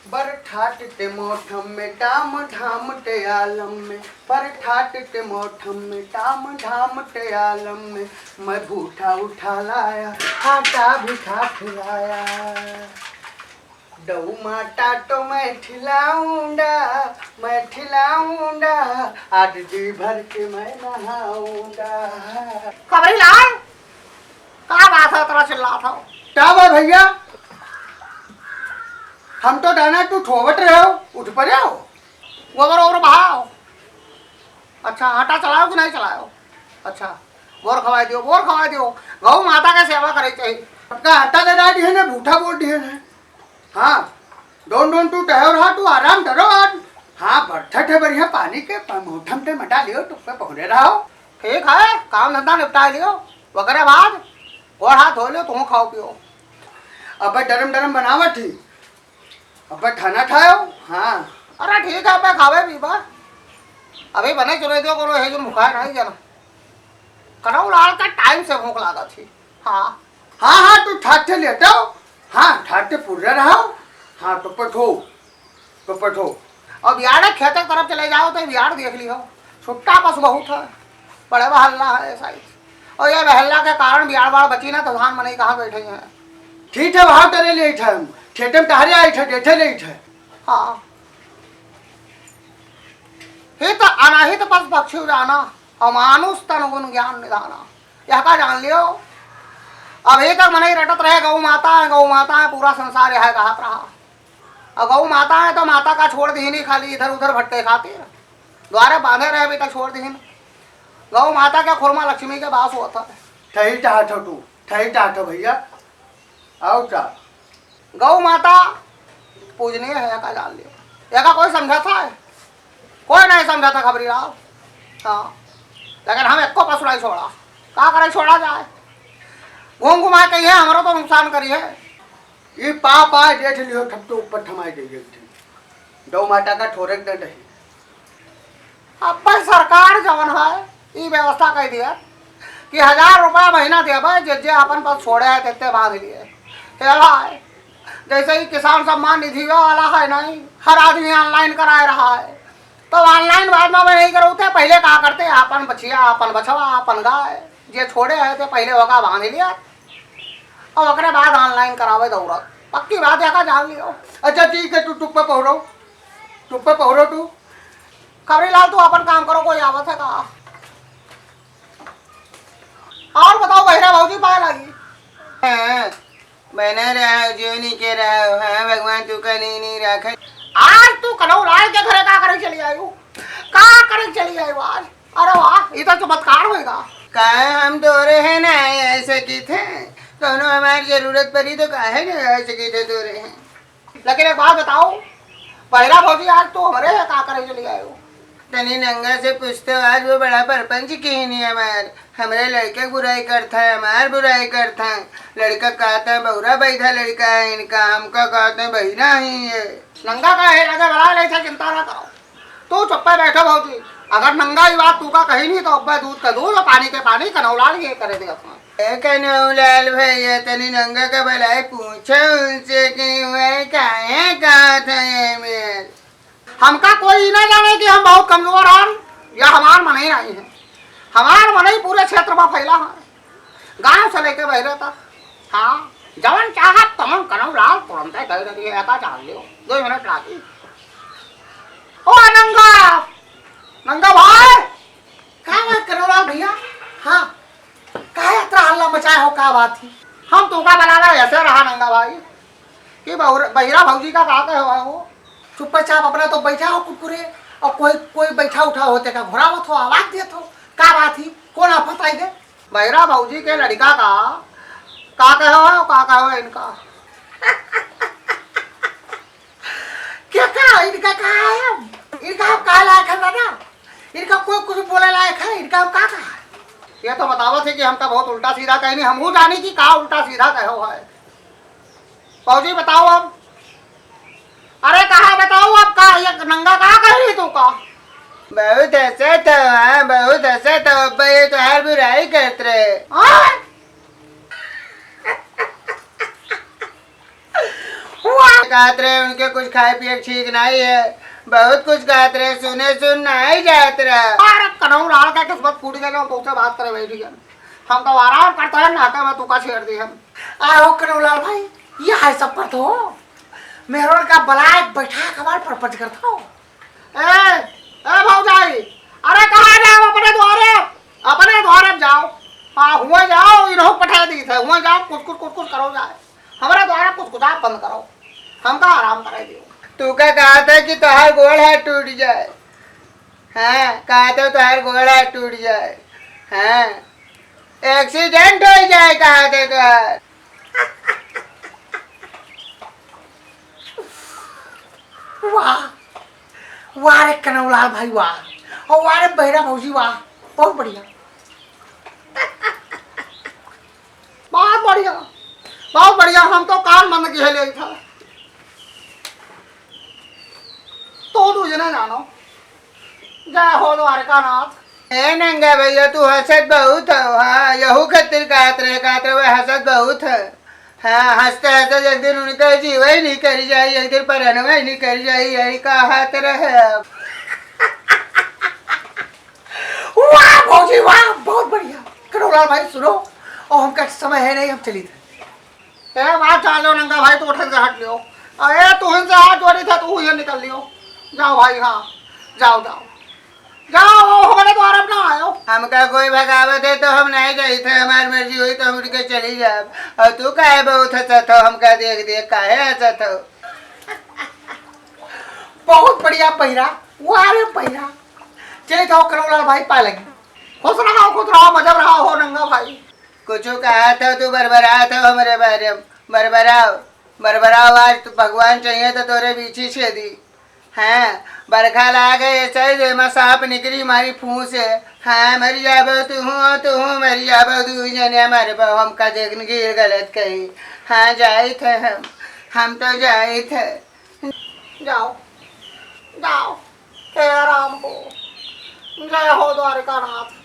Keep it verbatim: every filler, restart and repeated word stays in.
बरठाट ते मौठम में, टाम धाम ते आलम में, बरठाट ते मौठम में, टाम धाम ते आलम में, मैं भूठा उठा लाया, आटा भी ठाठ लाया। दऊ माटा तो मैं ठिलाऊंडा, मैं ठिलाऊंडा, आज जी भर के मैं नहाऊंडा। खबरी लाल, का बात है, इतना चिल्लात हो? का बा भइया? हम तो दाना तू ठोवत रहे हो, उठ पड़े हो। गोबर ओबर बहाओ। अच्छा, आटा चलाओ कि नहीं चलाओ? अच्छा, बोर खवाई दियो, बोर खवाई दियो। गौ माता के सेवा करे चाहिए। सबका आटा दे डाल दिए ने, भूठा बोल दिए ने। हाँ, डोन डोन तू टहर रहा, तू आराम करो आज। हाँ, बरठा थे बढ़िया पानी के, प-, मौठम ते मटा लियो, तुम पे पहुने रहो। ठीक है, काम धंधा निपटा लियो, वगैरह बाद गोड़ हाथ धो लियो, तुम खाओ पियो। अबे डरम डरम बनावत ही, अबे खाना खायो? हाँ। अरे ठीक है, अबे खावे पीबा, अभी बने चले दियो, कोनो है जो भुखाए नहीं जाना। कनऊ लाल का टाइम से भूख लागत ही। हाँ। हाँ, हाँ, तू ठाठे लेटो। हाँ, ठाठे पुर्रे रहो। हाँ, तो पठो, तो पठो। अब यार खेत के तरफ चले जाओ तो यार देख लियो, छुट्टा पस बहुत है, बड़े बहल्ला है ऐसा ही। और ये बहल्ला के कारण बियाड़ बाड़ बची ना, तो धान मनई कहाँ बैठे हैं? ठीक है, वहाँ करे ले थे हम, खेते में टहरे आई थे, देखे ले थे। हाँ। हित अनहित पशु पक्षी जाना, अमानुष तन गुण ज्ञान निधाना। यह का जान लियो, अभी तक मनई रटत रहे, गौ माता है, गौ माता है, पूरा संसार यह कहत रहा। और गौ माता है तो माता का छोड़ दीनी खाली इधर उधर भटके खातिर, द्वारे बांधे रहे अभी तक छोड़ दीन। गौ माता के खुरमा लक्ष्मी के बास होत है। सही चाहत हो तू, सही चाहत हो भइया। और का? गौ माता पूजनीय है, एका जान लियो। एका कोई समझत है? कोई नहीं समझत है खबरी लाल। हाँ, लेकिन हम एको पशु नहीं छोड़ा। का करे छोड़ा जाए? घूम घुमा के ये हमरो तो नुकसान करी है। ये पा पा देख लियो, ठप तो ऊपर थमाई दे एक दिन। गौ माता का ठोरे के डर रही। अब भाई सरकार जवन है, ई व्यवस्था कह दिया कि हजार रुपया महीना देबे, जे, जे अपन पशु छोड़े है, तेते बांध लिए। हे भाई, जैसे ही किसान सम्मान निधि वाला है नहीं, हर आदमी online कराए रहा है, तो online बाद में नहीं करते, पहले का करते, अपन बछिया, अपन बछवा, अपन गाय, जे छोड़े है, ते पहले ओका बांध लिया, और ओकरे बाद online करावे दौड़त। पक्की बात है, का जान लियो। अच्छा ठीक है, तू टुप्पे पहुरो, टुप्पे पहुरो तू। खबरी लाल, तू अपन काम करो, कोई आवत है का? और बताओ बहिरा भौजी, पाए लागी? हाँ, बने रहो, जो नीके रहो। हाँ, भगवान तू का नहीं, नहीं रखे। आज तू कनऊ लाल के घरे का करे चली आयु? का करे चली आयु आज? अरे वाह, ये तो चमत्कार होएगा। का हम तोरे हैं ना ऐसे की थे, कौनो हमारी जरूरत पड़ी तो काहे ना ऐसे की थे तोरे हैं। लेकिन एक बात बताओ, बहिरा भौजी, आज तू हमरे यहाँ का करे चली आयो? तनी नंगा से पूछते हो, आज वो बड़ा परपंच की नहीं हमार, हमरे लड़के की बुराई करता है, हमार बुराई करता है। लड़का कहता है बहुरा बैठा लड़का है इनका, हमका कहते हैं बहिरा ही है। नंगा का है, लगे बड़ा ले, चिंता ना करो। तू चुप्पे बैठो भौजी, अगर नंगा ही बात तू का कही नहीं तो अब्बे दूध का दूध और पानी के पानी, कनौलाल ये करे दे अपना। ए कनौलाल भैया, तनी नंगा का भलाई पूछो उनसे कि वह काहे कहत है ये मेर। हमका कोई ना जाने कि हम बहुत कमजोर हन या हमार मनई नहीं है। हमार मनई पूरे क्षेत्र में फैला है। गांव से लेके बहिरे तक। हाँ, जवन चाहत तवन कनौलाल तुरंते दे देती है, एका जान लियो। दो मिनट लागी। ओ नंगा, नंगा भाई। का बात कनौलाल भैया? हाँ, काहे इतना हल्ला मचाए हो, का बात ही? हम तो का बलावा ऐसे रहा नंगा भाई कि बहुर-, बहिरा भौजी का का कहे हो? चुप्पे चाप अपना तो बैठा हो कुकुरे, और कोई, कोई बैठा उठा होते का घुरावत हो, आवाज देत हो, का बात ही? कौन आफत आई गए? बहिरा भौजी के लड़का का, का कहो, का कहो इनका? क्या का? इनका का है हम? इनका हम का लायक है दादा? इनका कोई कुछ बोले लायक है? इनका हम का कहा? ये तो बतावत है कि हमका बहुत उल्टा सीधा कही नहीं, हमहू जानी कि का उल्टा सीधा कहो है। भौजी बताओ अब। अरे कहा बताओ अब का, ये नंगा का कही तू का? बहुत हंसत हो, हाँ, बहुत हंसत हो, अब्बा ये तो हर बुराई करत रहे। हाँ? वाह कहत रहे उनके कुछ खाए पिए के ठीक नहीं है, बहुत कुछ कहत रहे, सुने सुन नहीं जात रहे। अरे कनऊ लाल का किस्मत फूट गया, हम तुमसे बात करे बैठ गए। हम तो आराम करता है, नाते में तू का छेड़ दी हम। आहो कनऊ लाल भाई, ये है सब पर तो मेहरोर का बलाय बैठा के हमार परपंच करता हो। ए, ए भौजाई, अरे कहाँ जाओ अपने द्वारे, अपने द्वारे जाओ। हाँ, हुआ जाओ, इन्हों पठा दी थे, हुआ जाओ, कुछ कुछ कुछ कुछ करो जाए। हमारे द्वारा कुछ कुछ आप बंद करो, हमका आराम करे दियो। तू का कहत है कि तोहार गोड़ हाथ टूट जाए? हाँ, कहत है तोहार गोड़ हाथ टूट जाए। हाँ, एक्सीडेंट हो जाए कहत है तोहार। वाह, वाह रे कनौलाल भाई, वाह। और वाह रे बहिरा भौजी, वाह। बहुत बढ़िया, बहुत बढ़िया, बहुत बढ़िया। हम तो कान बंद किहे ले था। तो तू ये ना जानो, जय हो द्वारकानाथ। ए नंगा भैया, तू हंसत बहुत हो। हाँ, यहू खातिर कहत रहे, कहत रहे, "वह हंसत बहुत है।" हाँ, हंसते हंसते एक दिन उनका जीव ही निकल जाई, एक दिन परनवा ही निकल जाई, यही कहत रहे। वाह भौजी, वाह, बहुत बढ़िया। कनौलाल भाई, सुनो, और हमका समय है नहीं, हम चली थे। ए, बात चालो नंगा भाई, तू उठन से हट लियो। अरे, तू इनसे हाथ जोड़ी था, तू ये निकल लियो। जाओ भाई, हाँ, जाओ, जाओ, जाओ, हमारे द्वार अब ना आयो। हमका कोई भगावत है तो हम नहीं जाई थे, हमार मर्जी हुई तो हम उनके चली जाब। और तू काहे बहुत हंसत हो, हमका देख देख काहे हंसत हो? बहुत बढ़िया पहिरा, वाह रे पहिरा। चले जाओ कनौलाल भाई, पाए लगी। खुश रहो, खुश रहो, मजा रहो हो नंगा भाई। कुछ कहा था तू, बरबरा था हमरे बारे में, बरबराओ, बरबराओ, आज तो भगवान चाहिए तो तोरे बीछी छेदी। हाँ, बरखा लागे ऐसे ही जेमा सांप निकली मारी फूंस है। हाँ, मर जाबो तू, तू मर जाबो, दू जने मरबो, हमका देखन गिर गलत कही। हाँ, जाई थे हम, हम तो जाई थे। जाओ, जाओ, हे राम हो, जय हो द्वारकानाथ।